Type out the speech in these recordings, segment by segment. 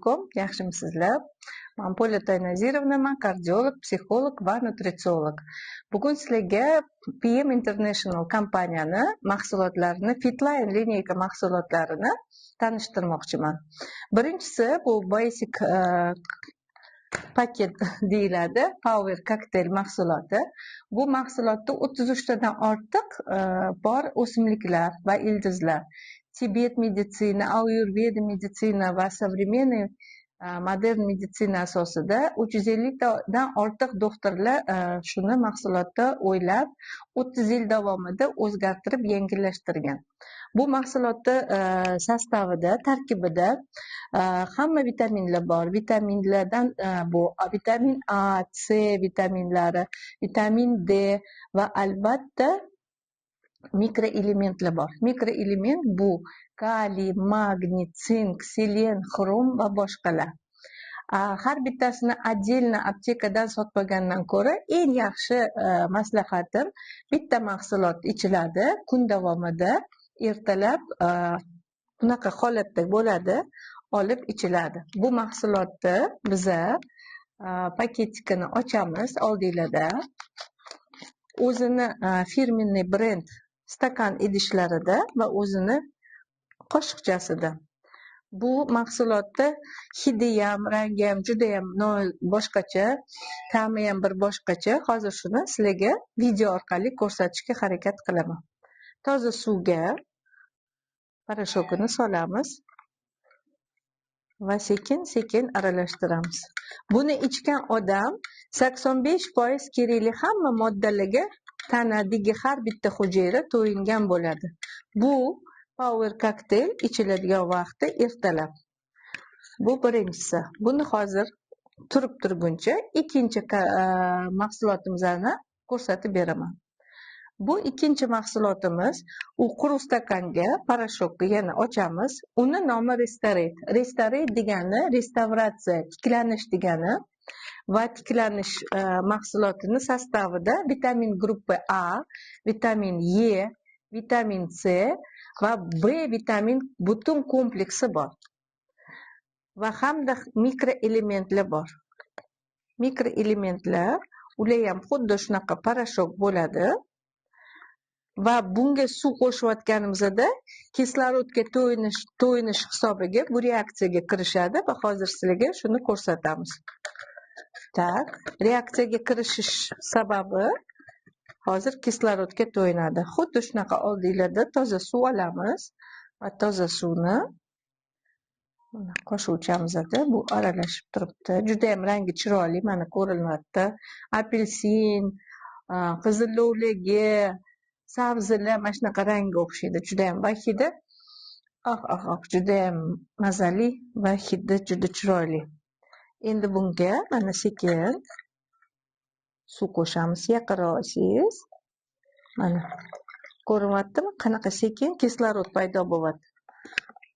Alaykum, yaxshimisizlar? Man Polya Taynazirovnaman, kardiolog, psixolog va nutritsiolog. Bugun sizlarga PM International kompaniyani mahsulotlarini, Fitline lineyka mahsulotlarini tanishtirmoqchiman. Birinchisi bu Basic paket deyiladi, Power Cocktail mahsuloti. Bu mahsulotda 33 tadan ortiq bor o'simliklar va ildizlar. Tibet meditsina, ayurveda meditsina va современный modern meditsina asosida 350 tadan ortiq doktorlar shuni mahsulotni o'ylab 30 yil davomida o'zgartirib yengillashtirgan. Bu mahsulotni sostavida, tarkibida hamma vitaminlar bor. Vitaminlardan bu vitamin A, C vitaminlari, vitamin D va albatta mikroelementlar bor. Mikroelement bu kaliy, magniy, sink, selen, xrom va boshqalar. Har bittasini отдельно aptekadan sotmagandan ko'ra eng yaxshi maslahatim bitta mahsulot ichiladi kun davomida, ertalab bunaqa holatda bo'ladi, olib ichiladi. Bu mahsulotni biza paketikini ochamiz oldinglarda. O'zini firmenniy brend stakan idishlarida va o'zini qoshiqchasida. Bu mahsulotda hidi ham, rangi ham juda ham boshqacha, ta'mi ham bir boshqacha. Hozir shuni sizlarga video orqali ko'rsatishga harakat qilaman. Toza suvga parashokini solamiz va sekin-sekin aralashtiramiz. Buni ichgan odam 85% kerakli hamma moddalarga tanadagi har bitta hujayra to'yingan bo'ladi. Bu Power Cocktail ichiladigan vaqti ertalab. Bu birinchisi. Buni hozir turib turguncha ikkinchi mahsulotimizni ko'rsatib beraman. Bu ikkinchi mahsulotimiz, u quruq stakanga parashokni yana ochamiz. Uni nomi Restorate. Restorate degani restavratsiya, tiklanish degani va tiklanish mahsulotini sostavida vitamin gruppa A, vitamin E, vitamin C va B vitamin butun kompleksi bor. Va hamda mikroelementlar bor. Mikroelementlar, ular ham xuddi shunaqa parashok bo'ladi. Va bunga suv qo'shayotganimizda kislorodga to'yinish hisobiga bu reaksiyaga kirishadi va hozir sizlarga shuni ko'rsatamiz. Tak, reaksiyaga kirishish sababi hozir kislorodga to'yinadi. Xuddi shunaqa oldinglarda toza suv olamiz va toza suvni qo'shuvchamizda bu aralashib turibdi. Juda ham rangi chiroyli, mana ko'rinyapti. Apelsin, qizil lovlagi, sabzilar mana shunaqa rangga o'xshaydi. Juda ham va hidi oh oh oh, juda ham mazali va hidi juda chiroyli. Endi bunga mana sekin suv qo'shamiz. Yaqinroq olsangiz, mana ko'rinyaptimi? Qanaqa sekin kislorod paydo bo'lyapti.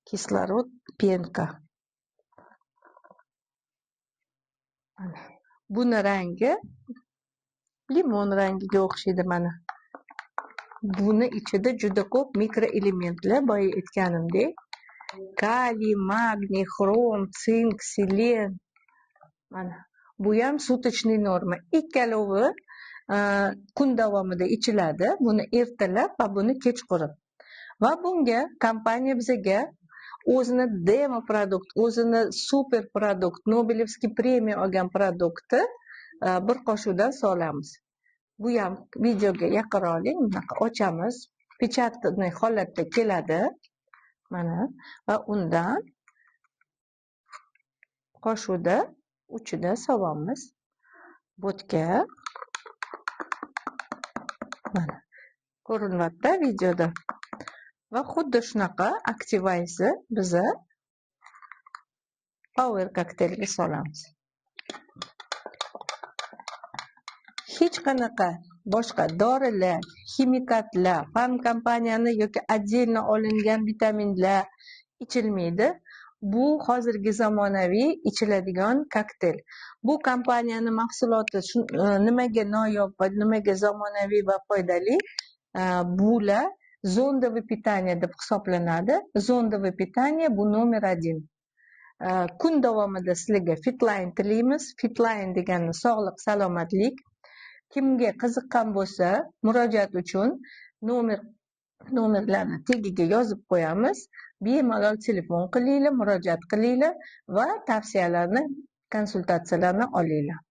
Kislorod penka. Mana buni rangi limon rangiga o'xshaydi mana. Buni ichida juda ko'p mikroelementlar, boya aytganimdek, kaliy, magniy, xrom, sink, selen. Mana bu ham sutочный norma. Ikkalovi kun davomida ichiladi. Buni ertalab va buni kechqurun. Va bunga kompaniya bizga o'zini demo produkt, o'zini super produkt, Nobelevskiy premiya olgan produktni bir qoshiqdan solamiz. Bu ham videoga yaqinroq oling, bunaqa ochamiz. Pechatli holatda keladi. Mana va undan qoshiqda uchida solamiz. Bo'tga. Mana ko'rinyapti videoda. Va xuddi shunaqa Activize biza Power Cocktailga solamiz. Hech qanaqa boshqa dorilar, ximikatlar, farm kompaniyani yoki отдельно olingan vitaminlar ichilmaydi. Bu hozirgi zamonaviy ichiladigan kokteyl. Bu kompaniyani mahsuloti nimaga noyob va nimaga zamonaviy va foydali? Bular зондовое питание deb hisoblanadi. Зондовое питание bu nomer 1. Kun davomida sizlarga Fitline tilaymiz. Fitline degani sog'lik, salomatlik. Kimga qiziqqan bo'lsa, murojaat uchun nomerlarni tagiga yozib qo'yamiz. Bemalol telefon qilinglar, murojaat qilinglar va tavsiyalarni, konsultatsiyalarni olinglar.